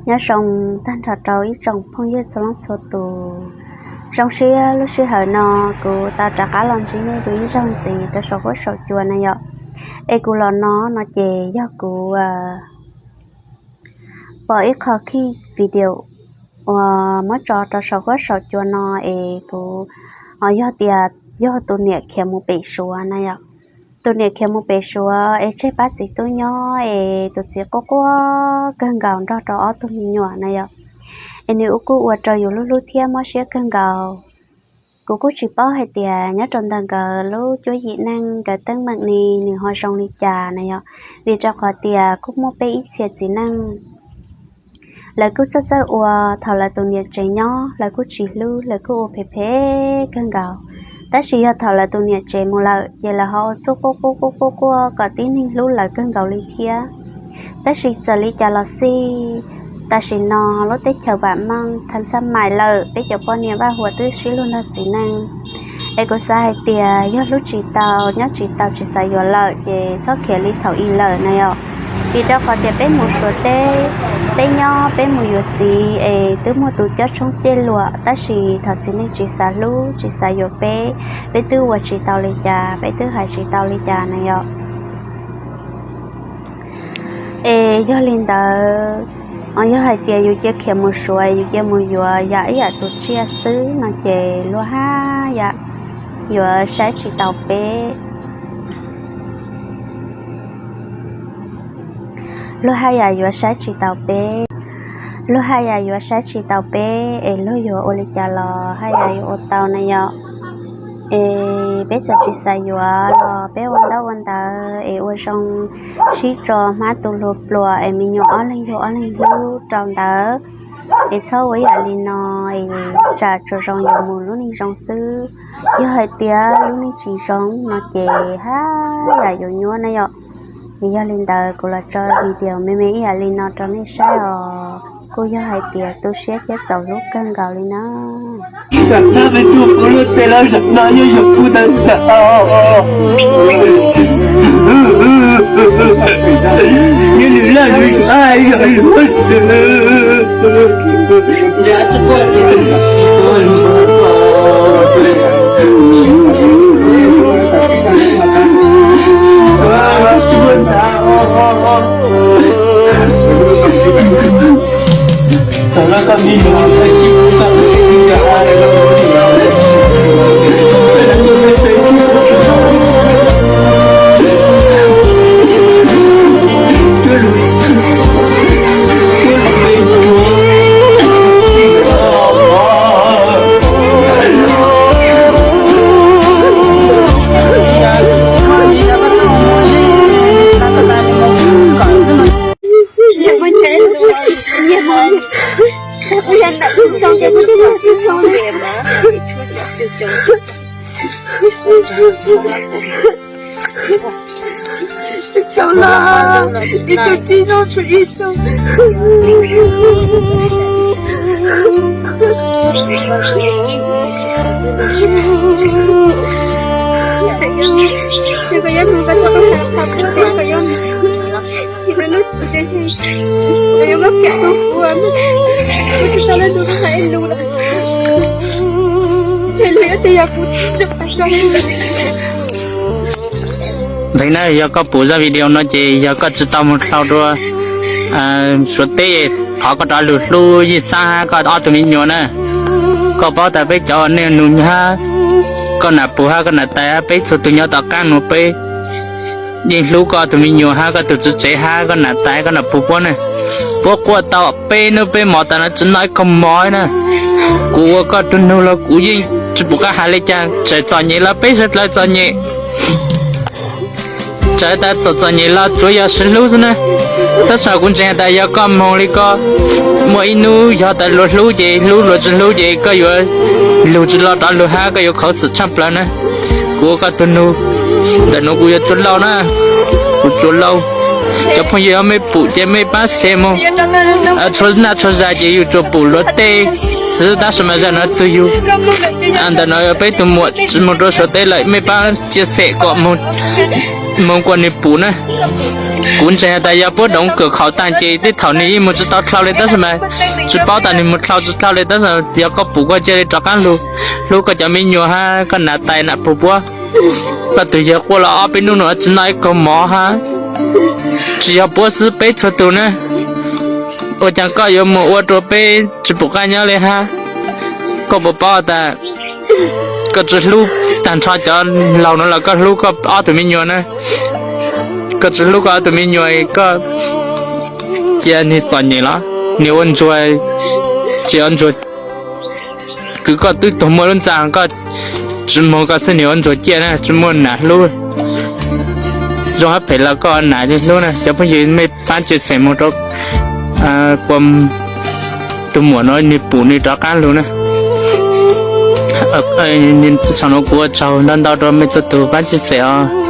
Nyob zoo tag nrho rau ib tsoom phooj ywg txhua leej txhua tus. Zoo siab lub sij hawm no kuv tau rov qab los ntsib nej dua ib zaug ntxiv rau saum huab saum cua na yom. Es kuv los no no ces yog kuv pom ib qho kij video uas muab tso rau saum huab saum cua no es kuv, yog tias yog tus niam khiav mus pem Suav na yom. Tus niam khiav mus pem Suav es tseg pab txiv tub nyob es tus txiv quaj quaj kawg nkaus nrog rau ob tug me nyuam na yom. Es nws kuj ua rau yus lub hlub thiab mob siab kawg nkaus. Kuv kuj tsis paub hais tias nyob rau ntawm nkawd lub cuab yim neej nkawd teeb meem ne nws ho zoo li cas na yom. Vim rau qhov tias kuj muaj peb ib txhia txiv neej lawv kuj txawj txawj ua, thaum lawv tus niam tsev nyob lawv kuj tsis hlub, lawv kuj ua phem phem kawg nkaus. Tab sis yog thaum lawv tus niam tsev mus lawm ces lawv ho ua txuj quaj quaj quaj quaj quaj kom tib neeg hlub lawv kawg nkaus li thiab. Tab sis txawm li cas los xij, tam sim no lub teb chaws vam meej thaj xaj mais lawm, peb cov poj niam vaj huam twb sib luag nrog txiv neej. Es kuv xav hais tias yog hlub tsis tau, nyob tsis tau, tsis xav yuav lawm ces txhob khiav li thaum ub lawm na yom. Vim rau qhov tias peb mus Suav teb, peb nyob peb mus yuav txiv es twb muaj tus cob tshoob cej luam, tab sis thaum txiv neej tsis xav hlub tsis xav yuav peb, peb twb ua tsis tau li cas, peb twb hais tsis tau li cas na yom. Es yog li ntawd, yog hais tias yus cia khiav mus Suav, yus cia mus yuav yam ib yam tus tsiaj xwb no ces luag haj yam yuav saib tsis taus peb. Luag haj yam yuav saib tsis taus peb. Luag haj yam yuav saib tsis taus peb es luag yuav ua li cas los haj yam yuav ua tau na yom. Es peb txawm tsis xav yuav los peb ua ntaub ua ntawv es ua zoo sib tso hmab tu hlua pluas es me nyuam ob leeg yug ob leeg hlub rau ntawd. Es txhob ua ib yam li no, es tsam tsuas zoo yuav mus lub neej zoo xwb. Yog hais tias lub neej tsis zoo no ces haj yam yuav nyuaj na yom. Es yog li ntawd kuv los tso video me me ib yam li no rau nej saib os. Kuj yog hais tias tu siab thiab txaus hlub kawg nkaus li na. Ib tug los, ib tug tsis zoo tsuas ib tug. Ntawd na, yog koj pum zaj video no ces yog koj tsis tau mus dhau dua Suav teb, thov koj rov lug hlub Yij Xab hab koj ob tug me nyuam na. Koj paub tas peb cov neej nus hab koj nam pum hab koj nam tais hab peb txhua tug nyob tom qab nuav peb yeej hlub koj tug me nyuam hab koj tug txiv tsev hab koj nam tais koj nam pum puab na. Puab quaj tau peb nub peb mos tas nuav tsi noj ib koog mov na. Kuv ua koj tug nug los kuv yeej tsi pum qab has li cas, txawm txom nyem los peb sawv dlawg txom nyem. Txawm tas txom txom nyem los tsuav yog sib hlub xwb na. Tab sis kuv ntseeg tas yog koj moog li ko, muaj ib nub yog tas luag hlub ces hlub, luag tsi hlub ces koj yuav lug tsi lo rov lug hab koj yuav khuv xim tshaaj plawg na. Kuv ua koj tug nug, ntawm nuav kuv yuav tsuas laug na, kuv tsuas laug. Cov phooj ywg mej pum ces mej pab share moog, txhua naj txhua zag ces yug tsuas pum luag tej xwb tab sis mas zag nuav txug yug. Ntawm nuav yog peb tug muam tsi moog rua Suav teb lawm, mej pab chia sẻ kom moog kuas nwg pum na. Kuv ntseeg has tas yog puab doov kawm khaum taag ces tej thaum nwg yeej moog tsi tau dlhau le tab sis mas tsi paub tas nwg moog dlhau tsi dlhau le tab sis yog koj pum koj ca le rov qaab lug hlub koj cov me nyuam hab koj nam tais nam plug puab. Koj tug yawg quaj los ob peb nub nuav tsi noj ib kaug mov hab. Tsi yog puab xwb, peb txhua tug na. Ua caag koj yuav moog ua rua peb tsi pum qaab nyob le hab? Koj puas paub tas koj tsi hlub taag nrho cov laug nuav los koj hlub koj ob tug me nyuam na. Koj tsi hlub koj ob tug me nyuam, koj cia nwg txom nyem los nwg ua ntsuag, tsi ua ntsuag. Kws koj twb tuag muaj lub ntxa, koj tsi muag koj xwb nwg ua ntsuag ciaj na, tsi muaj nam hlub. Zoo hab phem los koj nam hlub na. Cov phooj ywg, mej paab tsi xeem moog rua kua tug muam nuav nwg pum nwg rov qaab lug na. Saum nuav kuv ua tsaug ntau ntau rua mej txhua tug paab tsi xeem os.